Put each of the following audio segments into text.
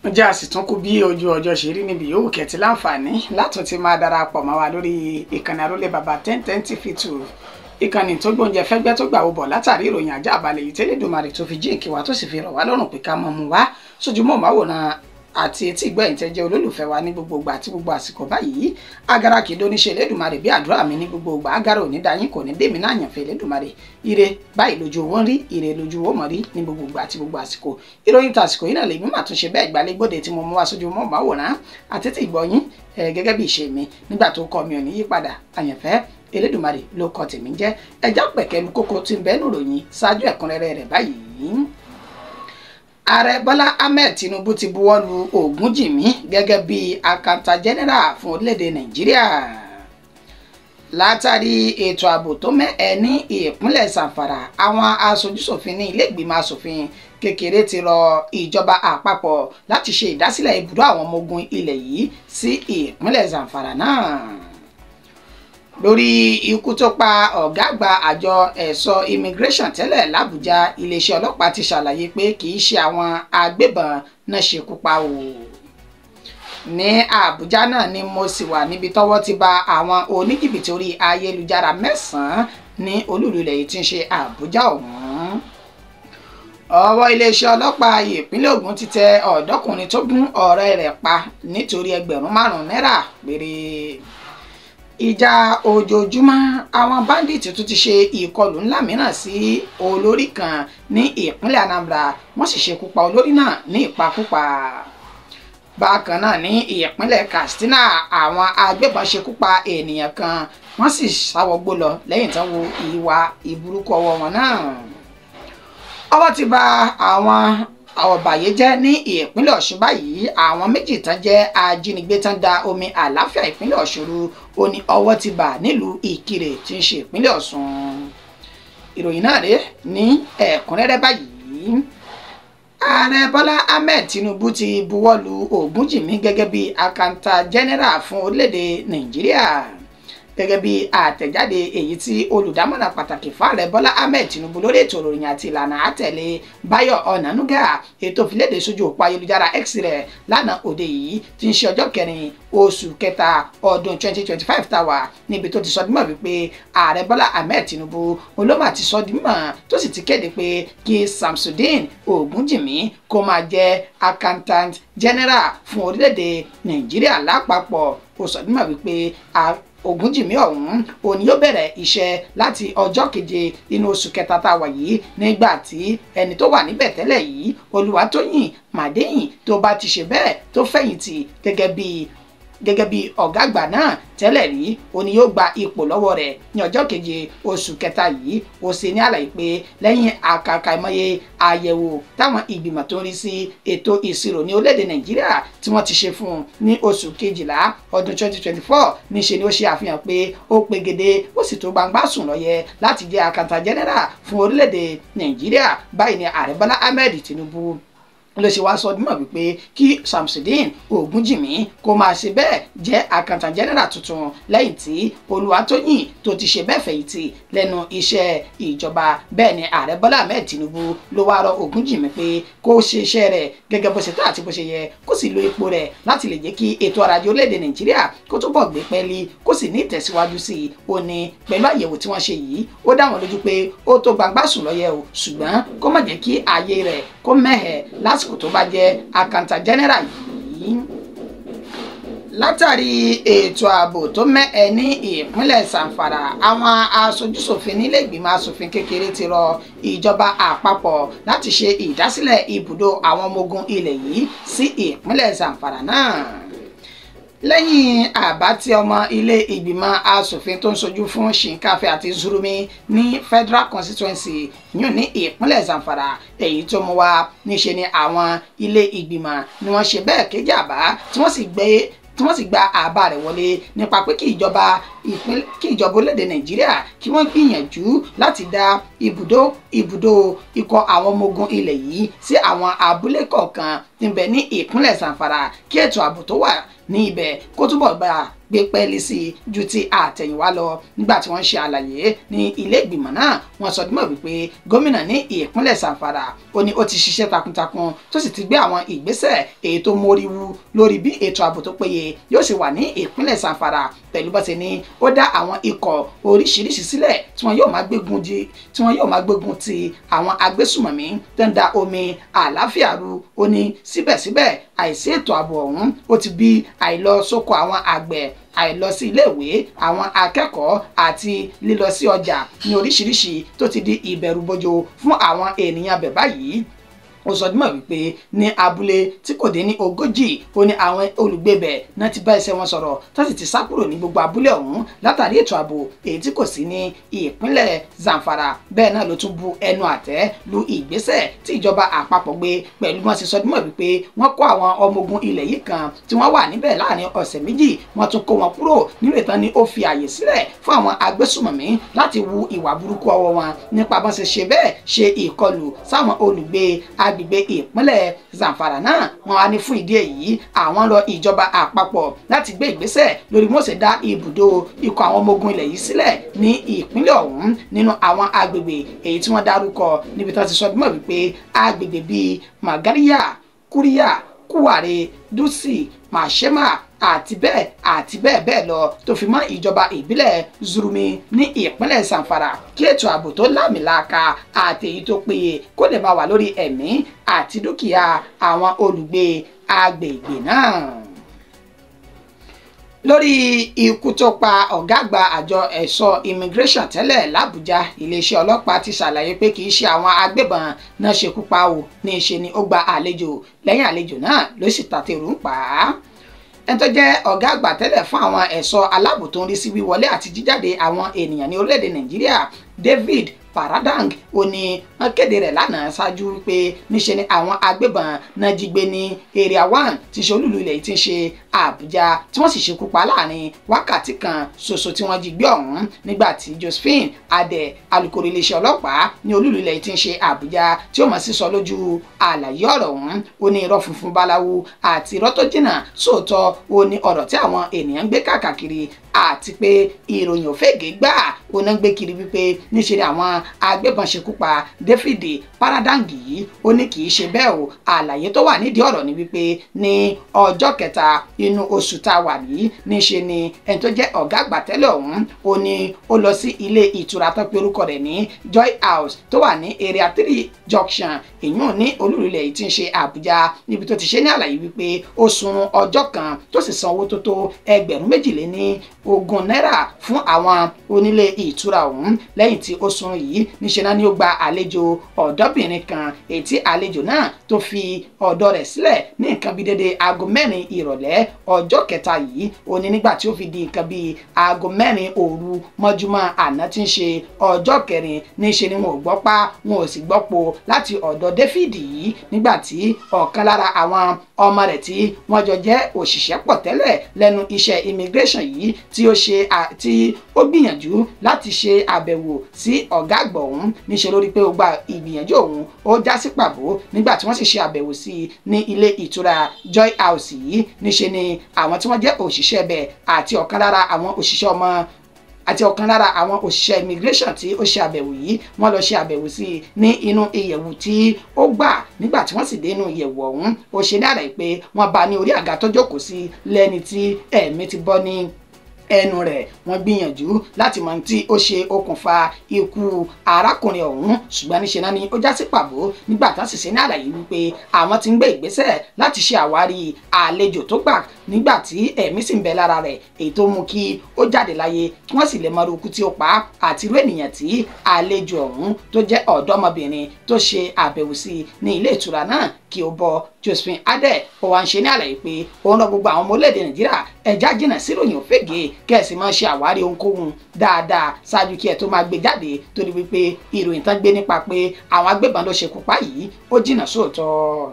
Ǹjẹ́ a sì tún kú bí ojú ọjọ́ ṣe rí níbi yòówù kẹ́tì láǹfààní látún ti máa darapọ̀ mọ́ wa lórí ìkànnì Arólé Bàbá 1010 TV 2, ìkànnì tó gbóúnjẹ fẹ́gbẹ́ tó gbà ó bọ̀ látàrí ìròyìn ajá àbálẹ̀ yìí tẹ́lẹ̀dùmarè tó fi jíǹkí wa tó sì fi rọ̀ wá lọ́rùn pé ká mọ́ mu wá sójúmọ́ màwòrán àti etí ìgbẹ̀yìn tẹ́ jẹ́ olólùfẹ́ wa ní gbogbo ìgbà àti gbogbo àsìkò báyìí. Agara kì í dóníṣe Elédùmarè bí àdúrà mi ní gbogbo ìgbà, agara ò ní dayín kò ní dèmí náà yànfẹ́ Elédùmarè. Ire báyìí lójú owó ń rí, ire lójú owó mọ̀ rí ní gbogbo ìgbà àti gbogbo àsìkò. Ìròyìn tàsìkò yìí náà lèmi mà tún ṣe bẹ́ẹ̀ gbalẹ́gbòde tí mo mú wá sójú mọ́ màwòrán àti etí ìgbọ̀yìn gẹ́gẹ́ bí ìṣe mi nígbà tó kọ mi ò ní yípadà. Àyànfẹ́ Elédùmarè ló kọ tèmi jẹ́. Ẹja pẹ̀kẹ́lu kókó tí ń bẹ́ẹ̀ nùròyìn ṣáájú ẹ̀kúnrẹ́rẹ́ rẹ̀ báyìí. Ààrẹ Bọ́lá Ahmed Tinubu ti buwọ́ lu Ògúnjìmí gẹ́gẹ́ bí Accountant General fún orílẹ̀-èdè Nàìjíríà. Látàrí ètò ààbò tó mẹ́ẹ̀ ní ìpínlẹ̀ Zamfara, àwọn aṣojúṣòfin ní ilé ìgbìmọ̀ aṣòfin kékeré ti rọ ìjọba àpapọ̀ láti ṣe ìdásílẹ̀ ibùdó àwọn ọmọ ogun ilẹ̀ yìí sí ìpínlẹ̀ Zamfara náà. Lórí ikú tó pa ọ̀gá àgbà àjọ ẹ̀ṣọ́ immigration tẹ́lẹ̀ l'Àbújá, iléeṣẹ́ ọlọ́pàá ti ṣàlàyé pé kì í ṣe àwọn agbébọn náà ṣekú pa o. Ní Àbújá náà ni mo sì wà níbi tọ́wọ́ ti ba àwọn oníjìbìtì orí ayélujára 9 ní olúùlú ilẹ̀ yìí tí ń ṣe Àbújá ọ̀hún. Ọwọ́ iléeṣẹ́ ọlọ́pàá ìpínlẹ̀ Ògùn ti tẹ ọ̀dọ́kùnrin tó gún ọ̀rẹ́ rẹ̀ pa nítorí 5,000 náírà péré. Ìjà ojoojúmọ́ àwọn báńdíìtì tún ti ṣe ìkọlù ńlá mìíràn sí olórí kan ní ìpínlẹ̀ Anambra, wọ́n sì ṣekú pa olórí náà ní ìpakúpa. Bákan náà ní ìpínlẹ̀ Katsina, àwọn agbébọn ṣekú pa ènìyàn kan, wọ́n sì sáwọgbó lọ lẹ́yìn tán wo ìwà ìburúkú ọwọ́ wọn náà. Ọwọ́ ti ba àwọn ọ̀bàyéjẹ́ ní ìpínlẹ̀ Ọ̀ṣun báyìí, àwọn méjì tán jẹ́ ajínigbé tán da omi àláfíà ìpínlẹ̀ Ọ̀ṣun rú ó ní ọwọ́ ti bà nílùú Ìkirè tí ń ṣe ìpínlẹ̀ Ọ̀ṣun. Ìròyìn náà rèé ní ẹ̀kúnrẹ́rẹ́ báyìí. Ààrẹ Bọ́lá Ahmed Tinubu ti buwọ́ lu Ògúnjìmí gẹ́gẹ́ bí Accountant General fún orílẹ̀-èdè Nàìjíríà. Gẹ́gẹ́ bí àtẹ̀jáde èyí tí olùdámọ̀ràn pàtàkì fáàrẹ Bọ́lá Ahmed Tinubu lórí ètò ìròyìn àti ìlànà àtẹ̀lé Báyọ̀ Ọ̀nànúgà ètò ìfiléde sójú òpó ayélujára X rẹ̀ lánàá òde yìí tí ń ṣe ọjọ́ kẹrin oṣù kẹta ọdún 2025 tá wà, níbi tó ti sọ dímọ̀ wípé ààrẹ Bọ́lá Ahmed Tinubu olómà ti sọ dímọ̀ tó sì ti kéde pé kí Samsudeen Ògúnjìmí kó máa jẹ́ Accountant General fún orílẹ̀-èdè Nàìjíríà lápapọ̀. Ó sọ dímọ̀ wípé Ògúnjìmí ọ̀hún òní yóò bẹ̀rẹ̀ iṣẹ́ láti ọjọ́ keje inú oṣù kẹta tá a wà yìí, nígbà tí ẹni tó wà níbẹ̀ tẹ́lẹ̀ yìí Olúwatóyìn Màdéyìn tó bá ti ṣe bẹ́ẹ̀ tó fẹ̀yìntì gẹ́gẹ́ bí ọ̀gá àgbà náà tẹ́lẹ̀ rí, òní yóò gba ipò lọ́wọ́ rẹ̀ ní ọjọ́ keje oṣù kẹta yìí. Ó ṣe ní àlàyé pé lẹ́yìn àkàkà ìmọye àyẹ̀wò táwọn ìgbìmọ̀ tó ń rí sí ètò ìṣirò ní orílẹ̀-èdè Nàìjíríà tí wọ́n ti ṣe fún un ní oṣù kejìlá ọdún 2024, níṣe ni ó ṣe àfihàn pé ó pegede ó sì tó gbangba sùn lọ́yẹ láti jẹ́ Accountant General fún orílẹ̀-èdè Nàìjíríà. Báyìí ni ààrẹ Bọ́lá Ahmed Tinubu ló ṣe wá sọ dímọ̀ wípé kí Samsudeen Ògúnjìmí kó máa ṣe bẹ́ẹ̀ jẹ́ Accountant General tuntun lẹ́yìn tí Olúwatóyìn tó ti ṣe bẹ́ẹ̀ fẹ̀yìntì lẹ́nu iṣẹ́ ìjọba. Bẹ́ẹ̀ ni ààrẹ Bọ́lá Ahmed Tinubu ló wá rọ Ògúnjìmí pé kó ṣe iṣẹ́ rẹ̀ gẹ́gẹ́ bó ṣe tó àti bó ṣe yẹ, kó sì lo ipò rẹ̀ láti lè jẹ́ kí ètò ọrọ̀ ajé orílẹ̀-èdè Nàìjíríà kó túbọ̀ gbé pẹ́ẹ́lí kó sì ní ìtẹ̀síwájú sí i. Ó ní pẹ̀lú àyẹ̀wò tí wọ́n ṣe yìí, ó dá wọn lójú pé ó tó gbangba sùn lọ́yẹ̀ o, ṣùgbọ́n kó má jẹ́ kí ààyè rẹ̀ kó mẹ́hẹ̀ lásìkò tó bá jẹ́ Accountant General yìí. Látàrí ètò ààbò tó mẹ́ẹ̀ ní ìpínlẹ̀ Zamfara, àwọn aṣojúṣòfin nílé ìgbìmọ̀ aṣòfin kékeré ti rọ ìjọba àpapọ̀ láti ṣe ìdásílẹ̀ ibùdó àwọn ọmọ ogun ilẹ̀ yìí sí ìpínlẹ̀ Zamfara náà. Lẹ́yìn àbá tí ọmọ ilé ìgbìmọ̀ aṣòfin tó ń ṣojú fún Shinkafi àti Zurumi ní Federal Constituency yún ní ìpínlẹ̀ Zamfara èyí tó mú wá, níṣe ni àwọn ilé ìgbìmọ̀ ni wọ́n ṣe bẹ́ẹ̀ kéjì àbá tí wọ́n sì gba àbá rẹ̀ wọlé nípa pé kí ìjọba orílẹ̀-èdè Nàìjíríà kí wọ́n gbìyànjú láti dá ibùdó ikọ̀ àwọn ọmọ ogun ilẹ̀ yìí sí àwọn abúlé kọ̀ọ̀kan tí ń bẹ ní ìpínlẹ̀ Zamfara kí ètò ààbò tó wà ní ibẹ̀ kó túbọ̀ gbà gbé pẹ́ẹ́lí sí i ju ti àtẹ̀yìnwá lọ. Nígbà tí wọ́n ń ṣe àlàyé ní ilé ìgbìmọ̀ náà, wọ́n sọ dímọ̀ wípé gómìnà ní ìpínlẹ̀ Zamfara ó ní ó ti ṣiṣẹ́ takuntakun tó sì ti gbé àwọn ìgbésẹ̀ èyí tó mórí wú lórí bí ètò ààbò tó péye yóò sì wà ní ìpínlẹ̀ Zamfara, pẹ̀lú bó ṣe ní ó dá àwọn ikọ̀ oríṣiríṣi sílẹ̀ tí wọ́n yóò máa gbógun ti àwọn agbésùmọ̀mí tó ń da omi àlàáfíà rú. Ó ní síbẹ̀síbẹ̀ àìsí ètò ààbò ọ̀hún ó ti bí àìlọ sóko àwọn àgbẹ̀, àìlọ sí iléèwé àwọn akẹ́kọ̀ọ́ àti lílọ sí ọjà ní oríṣiríṣi tó ti di ìbẹ̀rùbojo fún àwọn ènìyàn bẹ̀ báyìí. Ó sọ dímọ̀ wípé ní abúlé tí kò dé ní 40 ó ní àwọn olùgbébẹ̀ náà ti bá ẹsẹ̀ wọn sọ̀rọ̀ tó sì ti sá kúrò ní gbogbo abúlé ọ̀hún látàrí ètò ààbò èyí tí kò sí ní ìpínlẹ̀ Zamfara. Bẹ́ẹ̀ náà ló tún bu ẹnu àtẹ́ lu ìgbésẹ̀ tí ìjọba àpapọ̀ gbé pẹ̀lú wọn sì sọ dímọ̀ wípé wọ́n kó àwọn ọmọ ogun ilẹ̀ yìí kan tí wọ́n wà níbẹ̀ láàrin ọ̀sẹ̀ méjì, wọ́n tún kó wọn kúrò nínú ìtàn ni ó fi àyè sílẹ̀ fún àwọn agbésùmọ̀mí láti wu ìwà burúkú ọwọ́ wọn nípa bọ́n ṣe ṣe bẹ́ẹ̀ ṣe ìkọlù sáwọn olùgbé agbègbè ìpínlẹ̀ Zamfara náà. Wọ́n á ní fún ìdí èyí àwọn rọ ìjọba àpapọ̀ láti gbé ìgbésẹ̀ lórí bí wọ́n ṣe dá ibùdó ikọ̀ àwọn ọmọ ogun ilẹ̀ yìí sílẹ̀ ní ìpínlẹ̀ ọ̀hún nínú àwọn agbègbè èyí tí wọ́n dárúkọ níbi tí wọ́n ti sọ bímọ wípé agbègbè bíi Magariya, Kuriya, Kuware, Dutse, Mashema àti bẹ́ẹ̀ àti bẹ́ẹ̀ bẹ́ẹ̀ lọ tó fi mọ́ ìjọba ìbílẹ̀ Zurmi ní ìpínlẹ̀ Zamfara kí ètò ààbò tó láàmìlaaka àti èyí tó péye kó lè máa wà lórí ẹ̀mí àti dúkìá àwọn olùgbé agbègbè náà. Lórí ikú tó pa ọ̀gá àgbà àjọ ẹ̀ṣọ́ immigration tẹ́lẹ̀ l'Àbújá, iléeṣẹ́ ọlọ́pàá ti ṣàlàyé pé kì í ṣe àwọn agbébọn náà ṣekú pa o, ní í ṣe ni ó gba àlejò, lẹ́yìn àlejò náà ló sì tàtẹ̀rù ń pa á. Ẹni tó jẹ́ ọ̀gá àgbà tẹ́lẹ̀ fún àwọn ẹ̀ṣọ́ aláàbò tó ń rí sí wíwọlé àti jíjáde àwọn ènìyàn ní orílẹ̀-èdè Nàìjíríà, David Paradang, ó ní wọ́n kéde rẹ̀ lánàá ṣáájú wípé níṣe ni àwọn agbébọn náà jí gbé ní Area 1 tí ṣe olúìlú ilẹ̀ tí ń ṣe Àbújá, tí wọ́n sì ṣekú pa láàrin wákàtí kan ṣoṣo tí wọ́n jí gbé ọ̀hún. Nígbà tí Josephine Adé, alukoro iléeṣẹ́ ọlọ́pàá ní olúìlú ilẹ̀ tí ń ṣe Àbújá, tí ó mọ̀ sí sọ lójú àlàyé ọ̀rọ̀ ọ̀hún, ó ní irọ́ funfun báláwo àti irọ́ tó jìnnà sóòótọ́ ó ní ọ̀rọ̀ tí àwọn ènìyàn ń gbé káàkiri, àti pé ìròyìn òfégè gbà ó náà ń gbé kiri wípé níṣe ni àwọn agbébọn ṣekú pa David Paradang yìí. Ó ní kì í ṣe bẹ́ẹ̀ o, àlàyé tó wà nídìí ọ̀rọ̀ ni wípé ní ọjọ́ kẹta inú oṣù tá a wà yìí níṣe ni ẹni tó jẹ́ ọ̀gá àgbà tẹ́lẹ̀ ọ̀hún ó ní ó lọ sí ilé ìtura tó pe orúkọ rẹ̀ ní Joy House tó wà ní Area 3 Junction, ìyún ní olúìlú yìí tí ń ṣe Àbújá, níbi tó ti ṣe ní àlàyé wípé ó sun ọjọ́ kan tó sì san owó tó tó 22,000 náírà fún àwọn onílé ìtura ọ̀hún. Lẹ́yìn tí ó sun yìí níṣe náà ni ó gba àlejò ọ̀dọ́bìnrin kan, èyí tí àlejò náà tó fi ọ̀dọ̀ rẹ̀ sílẹ̀ ní nǹkan bíi dédé aago 4 ìrọ̀lẹ́ ọjọ́ kẹta yìí. Ó ní nígbà tí ó fi di nǹkan bíi aago 4 òru mọ́júmọ́ àná tí ń ṣe ọjọ́ kẹrin, níṣe ni wọn ò gbọ́ pa wọn ò sì gbọ́ po láti ọ̀dọ̀ David yìí, nígbà tí ọ̀kan lára àwọn ọmọ rẹ̀ tí wọ́n jọ jẹ́ òṣìṣẹ́ pọ̀ tẹ́lẹ̀ lẹ́nu iṣẹ́ immigration yìí tí ó gbìyànjú láti ṣe àbẹ̀wò sí ọ̀gá àgbà ọ̀hún, níṣe lórí pé ó gba ìgbìyànjú òun ó já sí pàbó. Nígbà tí wọ́n sì ṣe àbẹ̀wò sí i ní ilé ìtura Joy House yìí, níṣe ni àwọn tí wọ́n jẹ́ òṣìṣẹ́ bẹ̀ àti ọ̀kan lára àwọn òṣìṣẹ́ ọmọ àti ọ̀kan lára àwọn òṣìṣẹ́ immigration tí ó ṣe àbẹ̀wò yìí, wọ́n lọ ṣe àbẹ̀wò sí i ní inú ìyẹ̀wù tí ó gbà. Nígbà tí wọ́n sì dé inú ìyẹ̀wù ọ̀hún, ó ṣe ní àlàyé pé wọ́n bá ní orí àga tó jókòó sí lẹ́ni tí ẹ̀mí ti bọ́ ní ẹnu rẹ̀. Wọ́n gbìyànjú láti mọ tí ó ṣe okùnfà ikú arákùnrin ọ̀hún, ṣùgbọ́n níṣe náà ni ó já sí pàbó. Nígbà tá sì ṣe ní àlàyé wípé àwọn ti ń gbé ìgbésẹ̀ láti ṣe àwárí àlejò tó gbà nígbà tí ẹ̀mí sì ń bẹ lára rẹ̀, èyí tó mú kí ó jáde láyé, kí wọ́n sì lè mọ irú ikú tí ó pa á àti irú ènìyàn tí àlejò ọ̀hún tó jẹ́ ọ̀dọ́mọbìnrin tó ṣe àbẹ̀wò sí ní ilé ìtura náà kí ó bọ́. Josephine Adé ó wá ń ṣe ní àlàyé pé òun rọ gbogbo àwọn ọmọ orílẹ̀-èdè Nàìjíríà, ẹja jìnnà síròyìn òfégè, kẹ́ẹ̀sì máa ṣe àwárí ohunkóhun dáadáa ṣáájú kí ẹ tó máa gbé jáde, torí wípé ìròyìn tán gbé nípa pé àwọn agbébọn ló ṣekú pa yìí ó jìnnà sóòótọ́.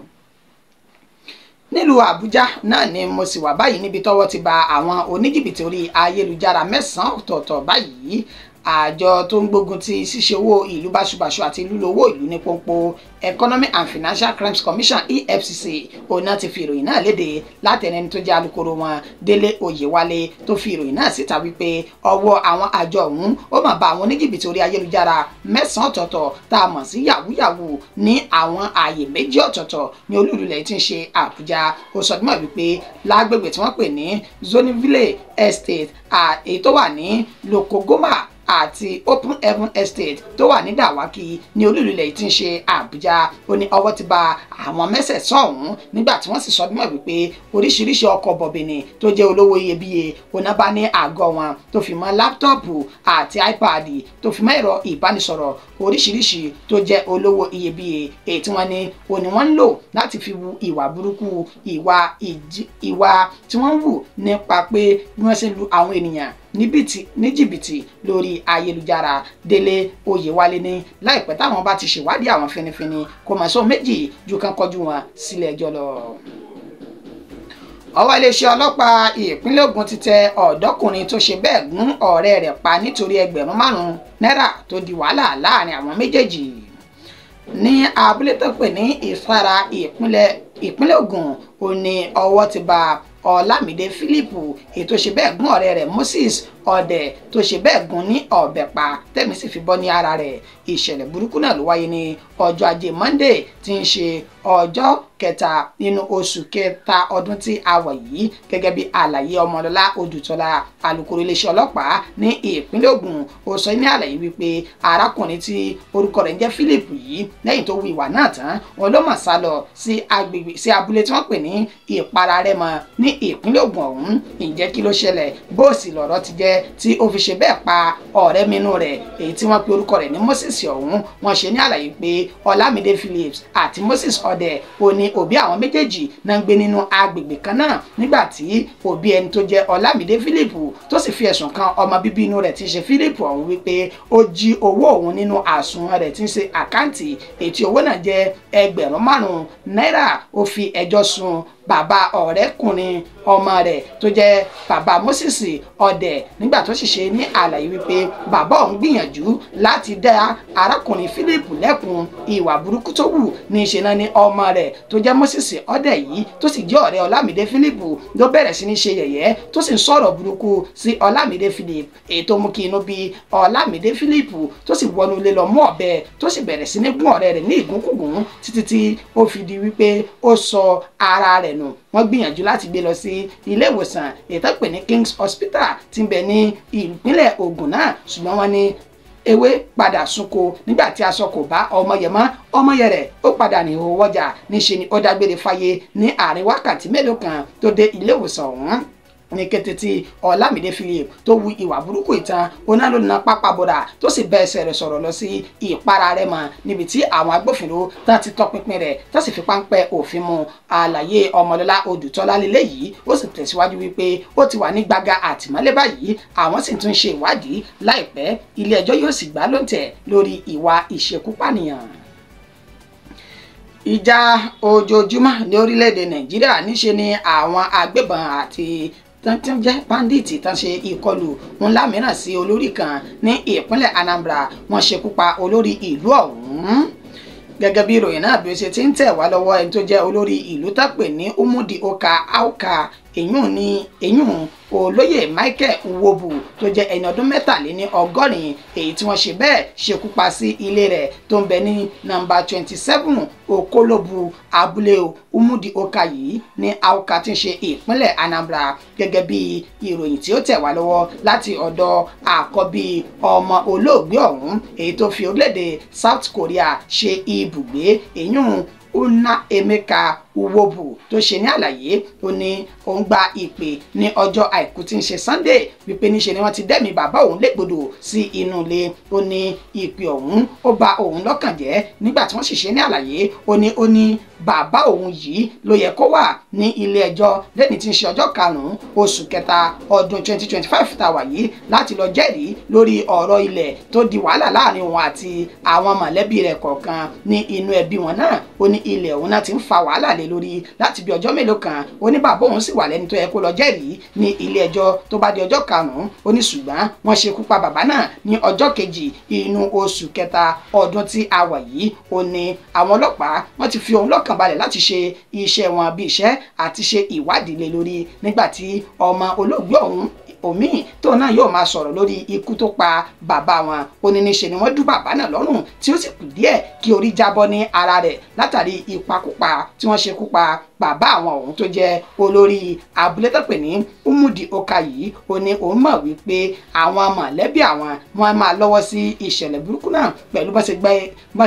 Nílùú Àbújá náà ni mo sì wà báyìí níbi tọ́wọ́ ti ba àwọn oníjìbìtì orí ayélujára 9 ọ̀tọ̀ọ̀tọ̀ báyìí. Àjọ tó ń gbógun ti ṣíṣe owó ìlú báṣubàṣu àti lílo owó ìlú ní pọ́npọ́, Economic and Financial Crimes Commission EFCC, òun náà ti fi ìròyìn náà léde látẹnu ẹni tó jẹ́ alukoro wọn, Délé Oyèwálé, tó fi ìròyìn náà síta wípé ọwọ́ àwọn àjọ ọ̀hún ó mà bá àwọn oníjìbìtì orí ayélujára 9 ọ̀tọ̀ọ̀tọ̀ tá a mọ̀ sí yàwúyàwú ní àwọn ààyè 2 ọ̀tọ̀ọ̀tọ̀ ní olúìlú tí ń ṣe Àbújá. Ó sọ dímọ̀ wípé lágbègbè tí wọ́n pè ní Zoniville Estate, èyí tó wà ní Lokogoma, àti Open Heaven Estate tó wà ní Dàwákì ní olúìlú ilẹ̀ tí ń ṣe Àbújá. Ó ní ọwọ́ ti ba àwọn mẹ́sẹ̀ẹ̀sán ọ̀hún nígbà tí wọ́n sì sọ dímọ̀ wípé oríṣiríṣi ọkọ̀ bọ̀bìnì tó jẹ́ olówó iyebíye oná bá ní àgọ́ wọn, tó fi mọ́ láptọ́ọ̀pù àti iPad, tó fi mọ́ ẹ̀rọ ìbánisọ̀rọ̀ oríṣiríṣi tó jẹ́ olówó iyebíye, èyí tí wọ́n ní òní wọ́n ń lò láti fi wu ìwà burúkú, ìwà tí wọ́n ń wù nípa pé bí wọ́n ṣe lu àwọn ènìyàn ní jìbìtì lórí ayélujára. Délé Oyèwálé ní láìpẹ́ táwọn bá ti ṣèwádìí àwọn finifini, kò mọ̀ sóhun méjì ju kan kọjú wọn sílé ẹjọ́ lọ. Ọwọ́ iléeṣẹ́ ọlọ́pàá ìpínlẹ̀ Ògùn ti tẹ ọ̀dọ́kùnrin tó ṣe bẹ́ẹ̀ gún ọ̀rẹ́ rẹ̀ pa nítorí 5,000 náírà tó di wàhálà láàrin àwọn méjèèjì ní abúlé tó pè ní Ìfara, ìpínlẹ̀ Ògùn. Ó ní ọwọ́ ti ba Ọlámídé Philip, èyí tó ṣe bẹ́ẹ̀ gún ọ̀rẹ́ rẹ̀ Moses Ọdẹ tó ṣe bẹ́ẹ̀ gún ní ọ̀bẹ pa, tẹ̀mí sì fi bọ́ ní ara rẹ̀. Ìṣẹ̀lẹ̀ burúkú náà ló wáyé ní ọjọ́ ajé Monday tí ń ṣe ọjọ́ kẹta nínú oṣù kẹta ọdún tí a wà yìí, gẹ́gẹ́ bí àlàyé Ọmọlọ́lá Odùtọ́lá, alukoro iléeṣẹ́ ọlọ́pàá ní ìpínlẹ̀ Ògùn. Ó sọ ní àlàyé wípé arákùnrin tí orúkọ rẹ̀ ń jẹ́ Philip yìí, lẹ́yìn tó hu ìwà náà tán, wọn ló mọ̀ sá lọ sí agbègbè sí abúlé tí wọ́n pè ní Ìpararẹ́mọ ní ìpínlẹ̀ Ògùn ọ̀hún. Ǹjẹ́ kí ló ṣẹlẹ̀? Bóòsì lọ̀rọ̀ ti jẹ́ tí ó fi ṣe bẹ́ẹ̀ pa ọ̀rẹ́ minú rẹ̀, èyí tí wọ́n pe orúkọ rẹ̀ ní Moses ọ̀hún. Wọ́n ṣe ní àlàyé pé Ọlámídé Phillips àti Moses Ọdẹ ó ní òbí àwọn méjèèjì náà ń gbé nínú agbègbè kan náà, nígbà tí òbí ẹni tó jẹ́ Ọlámídé Philip tó sì fi ẹ̀sùn kan ọmọ bíbí inú rẹ̀ tí ń ṣe Philip ọ̀hún wípé ó jí owó òun nínú àsùnwọ̀n rẹ̀ tí ń ṣe àkáǹtì, èyí tí owó náà jẹ́ 5,000 náírà. Ó fi ẹjọ́ sùn bàbá ọ̀rẹ́kùnrin ọmọ rẹ̀ tó jẹ́ bàbá Moses Ọdẹ, nígbà tó sì ṣe ní àlàyé wípé bàbá òun gbìyànjú láti dá arákùnrin Philip lẹ́kun ìwà burúkú tó wù ní ṣe náà ní ọmọ rẹ̀ tó jẹ́ Moses Ọdẹ yìí tó sì jẹ́ ọ̀rẹ́ Ọlámídé Philip ló bẹ̀rẹ̀ sí ní ṣe yẹ̀yẹ́ tó sì ń sọ̀rọ̀ burúkú sí Ọlámídé Philip, èyí tó mú kí inú bí Ọlámídé Philip tó sì wọnú ilé lọ mú ọ̀bẹ tó sì bẹ̀rẹ̀ sí ní gún ọ̀rẹ́ rẹ̀ ní ìgúnkùgún títí tí ó fi di wípé ó sọ ara rẹ̀ nù. Wọ́n gbìyànjú láti gbé lọ sí ilé ìwòsàn èyí tó pè ní King's Hospital tí ń bẹ ní ìpínlẹ̀ Ògùn náà, ṣùgbọ́n wọ́n ní ewé padà sunko nígbà tí aṣọ kò bá ọmọ yẹn mọ́, ọmọ yẹn rẹ̀ ó padà ní ìhòòhò ọjà, níṣe ni ó dágbére fáyé ní àárín wákàtí mélòó kan tó dé ilé ìwòsàn ọ̀hún. Ní kété tí Ọlámídé Philip tó wu ìwà burúkú ìtàn, oná ló na pápá bọ̀dà tó sì bẹ́ ẹsẹ̀ rẹ̀ sọ̀rọ̀ lọ sí Ìpararẹ́mọ níbi tí àwọn agbófinró tán ti tọpinpin rẹ̀ tó sì fi páńpẹ́ òfin mú. Àlàyé Ọmọlọ́lá Odùtọ́lá lélẹ́yìí, ó sì tẹ̀síwájú wípé ó ti wà ní gbàgà àtìmọ́lé báyìí, àwọn sì tún ṣe ìwádìí, láìpẹ́ ilé ẹjọ́ yóò sì gbà lóǹtẹ̀ lórí ìwà ìṣekúpànìyàn. Ìjà ojoojúmọ́ ní orílẹ̀-èdè Nàìjíríà, níṣe ni àwọn agbébọn àti tán jẹ́ báńdíìtì tán ṣe ìkọlù ńlá mìíràn sí olórí kan ní ìpínlẹ̀ Anambra, wọ́n ṣekú pa olórí ìlú ọ̀hún. Gẹ́gẹ́ bí ìròyìn náà bí ó ṣe ti ń tẹ̀ wá lọ́wọ́, ẹni tó jẹ́ olórí ìlú tá pè ní Umudi Oka Auka, èyún olóyè Michael Nwobu tó jẹ́ ẹni ọdún 83, èyí tí wọ́n ṣe bẹ́ẹ̀ ṣekú pa sí ilé rẹ̀ tó ń bẹ ní nọ́mbà 27 Okolobu, abúlé Umudi Oka yìí ní Auka tí ń ṣe ìpínlẹ̀ Anambra. Gẹ́gẹ́ bí ìròyìn tí ó tẹ̀ wá lọ́wọ́ láti ọ̀dọ̀ àkọ́bí ọmọ olóògbé ọ̀hún, èyí tó fi orílẹ̀-èdè South Korea ṣe ibùgbé, èyún Una Emeka Uwobu tó ṣe ní àlàyé, ó ní òun gba ìpè ní ọjọ́ àìkú tí ń ṣe Sunday wípé níṣe ni wọ́n ti dẹ́mi bàbá òun légbodò sí inú ilé. Ó ní ìpè ọ̀hún ó ba òun lọ́kàn jẹ́ nígbà tí wọ́n sì ṣe ní àlàyé, ó ní bàbá òun yìí ló yẹ kó wà ní ilé ẹjọ́ lẹ́ni tí ń ṣe ọjọ́ 5 oṣù kẹta ọdún 2025 tá a wà yìí láti lọ jẹ́rìí lórí ọ̀rọ̀ ilẹ̀ tó di wàhálà láàrin òun àti àwọn mọ̀lẹ́bí rẹ̀ kọ̀ọ̀kan ní inú ẹbí wọn náà. Ó ní ilẹ̀ òun náà ti ń fa wàhálà lé lórí láti bí ọjọ́ mélòó kan. Ó ní bàbá òun sì wà lẹ́ni tó yẹ kó lọ jẹ́rìí ní ilé ẹjọ́ tó bá di ọjọ́ 5. Ó ní ṣùgbọ́n wọ́n ṣekú pa bàbá náà ní ọjọ́ 2 inú oṣù kẹta ọdún tí a wà yìí. Ó ní àwọn ọlọ́pàá wọ́n ti fi òun lọ́kàn balẹ̀ láti ṣe iṣẹ́ wọn bí iṣẹ́ àti ṣe ìwádìí lé lórí nígbà tí ọmọ olóògbé ọ̀hún òmíì tó náà yóò máa sọ̀rọ̀ lórí ikú tó pa bàbá wọn. Ó ní níṣe ni wọ́n dú bàbá náà lọ́rùn tí ó sì kù díẹ̀ kí orí jábọ́ ní ara rẹ̀ látàrí ìpakúpa tí wọ́n ṣekú pa bàbá àwọn ọ̀hún tó jẹ́ olórí abúlé tó pè ní Umudi Oka yìí. Ó ní òun mọ̀ wípé àwọn mọ̀lẹ́bí àwọn wọn máa lọ́wọ́ sí ìṣẹ̀lẹ̀ burúkú náà pẹ̀lú bá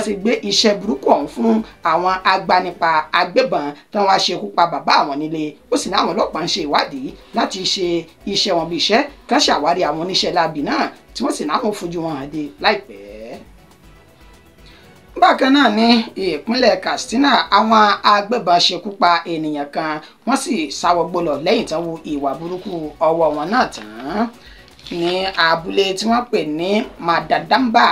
ṣe gbé iṣẹ́ burúkú ọ̀hún fún àwọn agbanipa agbébọn tí wọ́n ṣekú pa bàbá àwọn nílé. Ó sì ní àwọn ọlọ́pàá ń ṣe ìwádìí láti ṣe iṣẹ́ wọn bí iṣẹ́ ká ṣàwárí àwọn oníṣẹ́ láabi náà tí wọ́n sì náà fojú wọn hàn dé láìpẹ́. Bákan náà ní ìpínlẹ̀ Katsina, àwọn agbébọn ṣekú pa ènìyàn kan wọ́n sì sáwọ́gbó lọ lẹ́yìn tán wu ìwà burúkú ọwọ́ wọn náà tán ní abúlé tí wọ́n pè ní Madadamba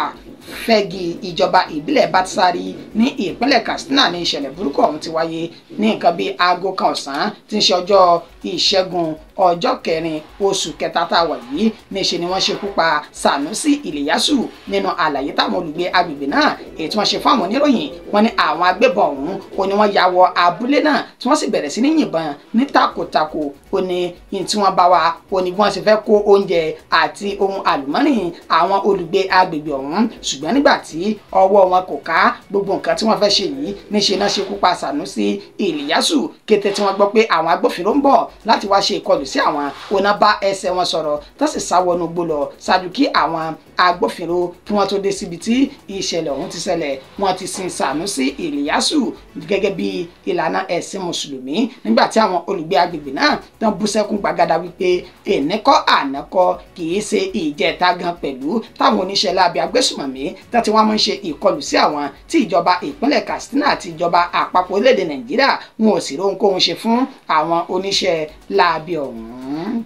Fẹ́gi, ìjọba ìbílẹ̀ Batsari ní ìpínlẹ̀ Katsina ní ìṣẹ̀lẹ̀ burúkú ọ̀hún ti wáyé ní nǹkan bíi aago 1 ọ̀sán tí ń ṣe ọjọ́ Ìṣẹ́gun ọjọ́ 4 oṣù kẹta tá a wà yìí. Níṣe ni wọ́n ṣekú pa Sanusi Iliyasu. Nínú àlàyé táwọn olùgbé agbègbè náà èyí tí wọ́n ṣe fún àwọn oníròyìn, wọ́n ní àwọn agbébọn ọ̀hún ó ní wọ́n ya wọ abúlé náà tí wọ́n sì bẹ̀rẹ̀ sí ní yìnbọn ní takòtakò. Ó ní yìí tí wọ́n bá wa ó ní bí wọ́n ṣe fẹ́ kó oúnjẹ àti ohun àlùmọ́nì àwọn olùgbé agbègbè ọ̀hún, ṣùgbọ́n nígbà tí ọwọ́ wọn kò ká gbogbo nǹkan tí wọ́n fẹ́ ṣe yìí, níṣe náà ṣekú pa Sanusi Iliyasu. Kété tí wọ́n gbọ́ pé àwọn agbófinró ń bọ̀ láti wá ṣe ìkọlù sí àwọn, ọ̀nà bá ẹsẹ̀ wọn sọ̀rọ̀ tó sì sá wọnú igbó lọ ṣáájú kí àwọn agbófinró kí wọ́n tó dé síbi tí ìṣẹ̀lẹ̀ ọ̀hún ti ṣẹlẹ̀. Wọ́n ti sin Sanusi Iliyasu gẹ́gẹ́ bí ìlànà ẹ̀sìn mùsùlùmí nígbà tí àwọn olùgbé agbègbè náà tán bú sẹ́kún gbàgàdà wípé ènìkọ́ ànákọ́ kì í ṣe ìjẹta gan pẹ̀lú táwọn oníṣẹ́ láabi agbésùmọ̀mí tán tí wọ́n máa ń ṣe ìkọlù sí àwọn tí ìjọba ìpínlẹ̀ Katsina àti ìjọba àpapọ̀ orílẹ̀-èdè Nàìjíríà wọn ò sì róhunkóhun ṣe fún àwọn oníṣẹ́ láabi ọ̀hún.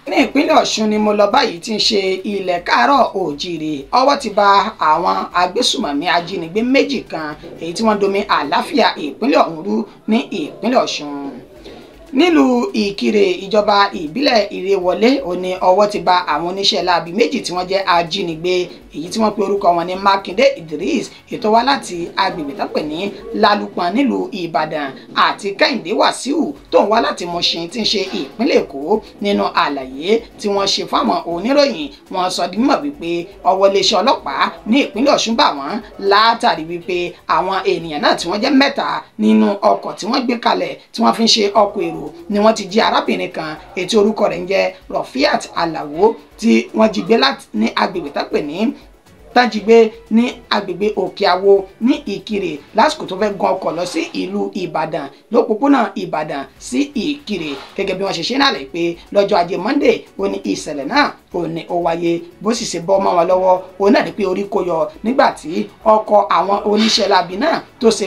Ní ìpínlẹ̀ Ọ̀ṣun ni mo lọ báyìí tí ń ṣe ilẹ̀ káàárọ̀ òjìrì. Ọwọ́ ti ba àwọn agbésùmọ̀mí ajínigbé 2 kan èyí tí wọ́n domi àlàáfíà ìpínlẹ̀ ọ̀hún rú ní ìpínlẹ̀ Ọ̀ṣun. Nílùú Ìkirè, ìjọba ìbílẹ̀ Ìrèwọlé, ó ní ọwọ́ ti ba àwọn oníṣẹ́ láabi 2 tí wọ́n jẹ́ ajínigbé èyí tí wọ́n pe orúkọ wọn ní Mákindé Idris ètò wá láti agbègbè tó pè ní Lálùpọ̀n nílùú Ìbàdàn àti Kẹ́hìndé Wàsíù tó ń wá láti Mùṣín tí ń ṣe ìpínlẹ̀ Èkó. Nínú àlàyé tí wọ́n ṣe fáwọn oníròyìn, wọ́n sọ di mímọ̀ wípé ọwọ́ iléeṣẹ́ ọlọ́pàá ní ìpínlẹ̀ Ọ̀ṣun bà wọ́n látàrí wípé àwọn ènìyàn náà tí wọ́n jẹ́ 3 nínú ọkọ̀ tí wọ́n gbé kalẹ̀ tí wọ́n fi ń ṣe ọkọ̀ èrò ni wọ́n ti jí arábìnrin kan ètò orúkọ rẹ̀ ń jẹ́ Rafiat Alao tí wọ́n jí gbé ní agbègbè tó pè ní tájígbé ní agbègbè Òkè Àwo ní Ìkirè lásìkò tó fẹ́ gun ọkọ̀ lọ sí ìlú Ìbàdàn lópòpónà Ìbàdàn sí Ìkirè. Gẹ́gẹ́ bí wọ́n ṣe ṣe náà lè pé lọ́jọ́ ajé Monday ó ní ìṣẹ̀lẹ̀ náà ó ní ó wáyé, bó sì ṣe bọ́ mọ́ wọn lọ́wọ́ ó náà ní pé orí kó yọ nígbà tí ọkọ̀ àwọn oníṣẹ́ láabi náà tó ṣe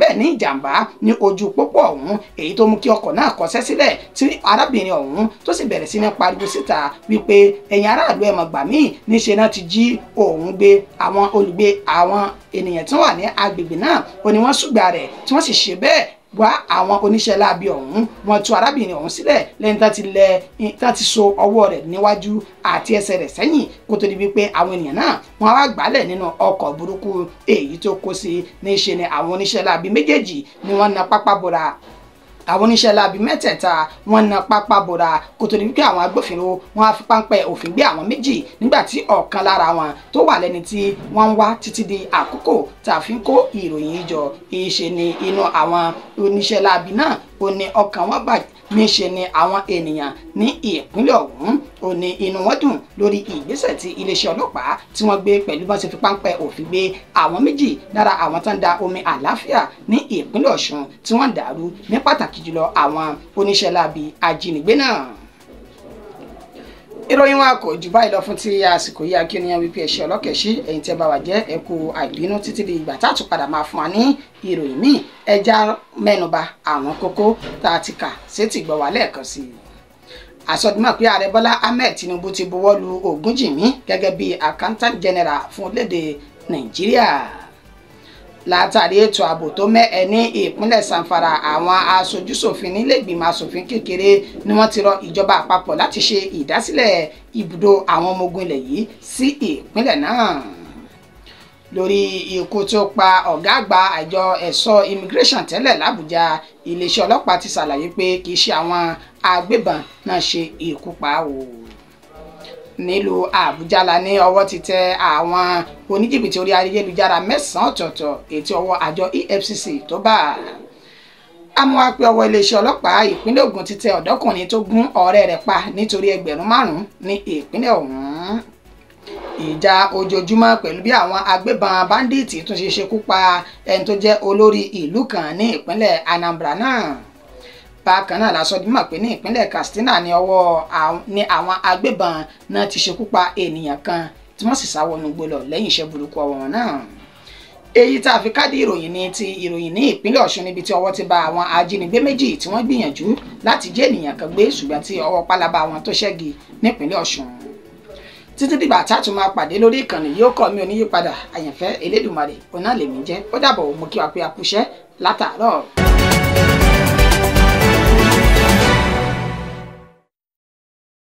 bẹ́ẹ̀ ní ìjàmbá ní ojú pópó ọ̀hún èyí tó mú kí ọkọ̀ náà kọsẹ́ sílẹ̀ tí arábìnrin ọ̀hún tó sì bẹ̀rẹ̀ sí ní pariwo síta wípé ẹ̀yin aráàlú ẹ má gbà mí, níṣe náà ti jí òun gbé. Àwọn olùgbé àwọn ènìyàn tí wọ́n wà ní agbègbè náà ó ní wọ́n ṣùgbà rẹ̀ tí wọ́n sì ṣe bẹ́ẹ̀ wá àwọn oníṣẹ́ láabi ọ̀hún. Wọ́n tú arábìnrin ọ̀hún sílẹ̀ lẹ́yìn tá ti so ọwọ́ rẹ̀ níwájú àti ẹsẹ̀ rẹ̀ sẹ́yìn kó tó di wípé àwọn ènìyàn náà wọ́n wá gbálẹ̀ nínú ọkọ̀ burúkú èyí tó kó sí. Níṣe ni àwọn oníṣẹ́ láabi méjèèjì ni wọ́n na pápá bora. Àwọn oníṣẹ́ láabi mẹ́tẹ̀ẹ̀ta wọ́n na pápá bora kó tó di wípé àwọn agbófinró wọ́n á fi páńpẹ́ òfin gbé àwọn méjì nígbà tí ọ̀kan lára wọn tó wà lẹ́ni tí wọ́n ń wá títí di àkókò tá a fi ń kó ìròyìn jọ. Ìṣe ni inú àwọn oníṣẹ́ láabi náà ó ní ọkàn wọn bàjẹ́. Níṣe ni àwọn ènìyàn ní ìpínlẹ̀ ọ̀hún ó ní inú wọn dùn lórí ìgbésẹ̀ tí iléeṣẹ́ ọlọ́pàá tí wọ́n gbé pẹ̀lú bọ́n ṣe fi páńpẹ́ òfin gbé àwọn méjì lára àwọn tó ń da omi àlàáfíà ní ìpínlẹ̀ Ọ̀ṣun tí wọ́n dàrú ní pàtàkì jùlọ àwọn oníṣẹ́ láabi ajínigbé náà. Ìròyìn wa kò jù báyìí lọ fún ti àsìkò yìí. Akínyàn wípé ẹṣẹ ọlọkẹṣí ẹ̀yin tẹ́ bá wà jẹ́ ẹ kú àìbínú títí di ìgbà tá a tún padà máa fún wa ní ìròyìn míì. Ẹja mẹ́nubà àwọn kókó tá a ti kà sétí gbọ́ wa lẹ́ẹ̀kan sí i. Àsọdúnmọ̀ pé ààrẹ Bọ́lá Ahmed Tinubu ti buwọ́ lu Ògúnjìmí gẹ́gẹ́ bí accountant general fún orílẹ̀-èdè Nàìjíríà. Látàrí ètò ààbò tó mẹ́ẹ̀ ní ìpínlẹ̀ Zamfara, àwọn aṣojúṣòfin nílé ìgbìmọ̀ aṣòfin kékeré ni wọ́n ti rọ ìjọba àpapọ̀ láti ṣe ìdásílẹ̀ ibùdó àwọn ọmọ ogun ilẹ̀ yìí sí ìpínlẹ̀ náà. Lórí ikú tó pa ọ̀gá àgbà àjọ ẹ̀ṣọ́ immigration tẹ́lẹ̀ l'Àbújá, iléeṣẹ́ ọlọ́pàá ti ṣàlàyé pé kì í ṣe àwọn agbébọn náà ṣe ikú pa o. Nílùú Àbújá la ní ọwọ́ ti tẹ àwọn oníjìbìtì orí ayélujára 9 ọ̀tọ̀ọ̀tọ̀ ètò ọwọ́ àjọ EFCC tó bá. Amúwápẹ́ ọwọ́ iléeṣẹ́ ọlọ́pàá ìpínlẹ̀ Ògùn ti tẹ ọ̀dọ́kùnrin tó gún ọ̀rẹ́ rẹ̀ pa nítorí 5,000 ní ìpínlẹ̀ ọ̀hún. Ìjà ojoojúmọ́ pẹ̀lú bí àwọn agbébọn báńdíìtì tún ṣe ṣekú pa ẹni tó jẹ́ olórí ìlú kan ní ìpínlẹ̀ Anambra náà. Bákan náà la sọ dímọ̀ pé ní ìpínlẹ̀ Katsina ní ọwọ́ ní àwọn agbébọn náà ti ṣekú pa ènìyàn kan tí wọ́n sì sá wọnú igbó lọ lẹ́yìn iṣẹ́ burúkú ọwọ́ wọn náà. Èyí tá a fi kádì ìròyìn ní ti ìròyìn ní ìpínlẹ̀ Ọ̀ṣun níbi tí ọwọ́ ti bá àwọn ajínigbé 2 tí wọ́n gbìyànjú láti jẹ́ ènìyàn kan gbé ṣùgbọ́n tí ọwọ́ pálábá wọn tó ṣẹ́gi nípínlẹ̀ Ọ̀ṣun. Títí dìgbà tá a tún máa pàdé lórí ìkànnì yóò kọ́ mi ò ní yípadà. Àyànfẹ́ Elédùmarè ọ̀nà lèmi jẹ́. Ó dàbọ̀, mo kí wa pé a kúṣẹ́ látàárọ̀.